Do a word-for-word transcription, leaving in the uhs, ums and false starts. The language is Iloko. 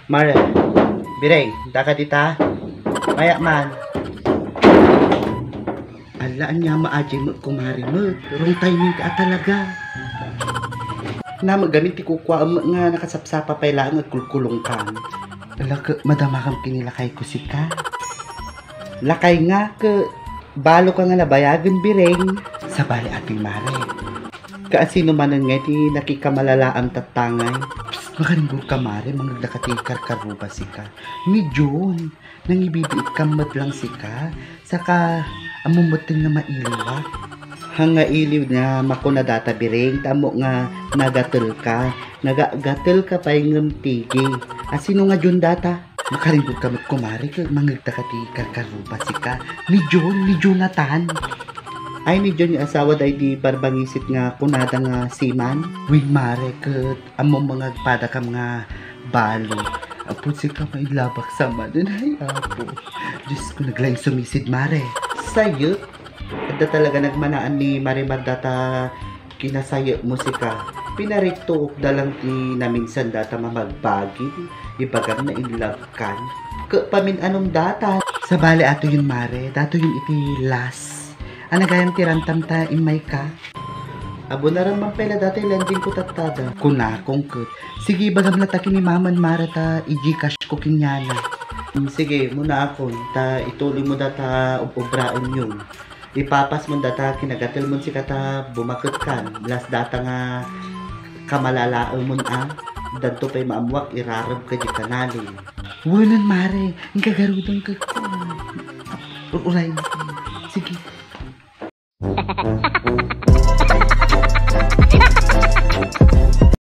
Mare, Bireng, daka dita? Maya man. Ala, ania maaji met, kumare met. Wrong timing ka talaga. Namagamin ti kukuaem nga nakasapsapa pay laeng agkulkulong kan. Ala, ke, madamakam ken ni lakay ko sika. Lakay nga, ke, balo ka nga nabayagen, Bireng. Sabali ating mare. Kaasino manen nga iti nakikamalalaan tattangay? Psst, makaringgor ka, mare, mangegda ka ti karkaruba sika. Ni Jun, nangibibiit ka met lang sika, saka ammom metten nga mailiwak. Hanga iliw nga makuna data, Bireng, ta ammo nga nagatel ka. Nagagatel ka pay ngem pigi. Asino nga Jun data? Makaringgor ka met, kumare, ket mangegda ka ti karkaruba sika. Ni Jun, ni Jonathan. Ay, ni Jun nga asawa daydi barbangisit nga kunada nga seaman? Wen, mare, ket ammom nga agpadakam nga balo. Apo, sika mailabak sa manen. Ay, apo. Diyos ko, naglaing sumisid, mare. Sayet. Adda talaga nagmanaan ni Marimar data kinasayek mo sika. Pinariktuok da lang ti naminsan data mamagbagin. Ibagam na in love kan. Ke pamin-anom data. Sabali ato yun, mare. Dato yun iti last. Anagayam ti rantam ta immay ka. Abunaram man pay la data ilending ko tattada. Kunakong ket. Sige, ibagam la ta kini maman, mare, ta i-Gcash ko kenyana. Mm, sige, muna akon, ta ituloy mo data ob-obraen yun. Ipapas mo data kinagatel mo sika ta bumaket kan, las data nga kamalalaemon a, danto pay maammuak irarem ka di kanalin. Wenan, mare, ang kagarudong ka ko. Uray na ko. Sige,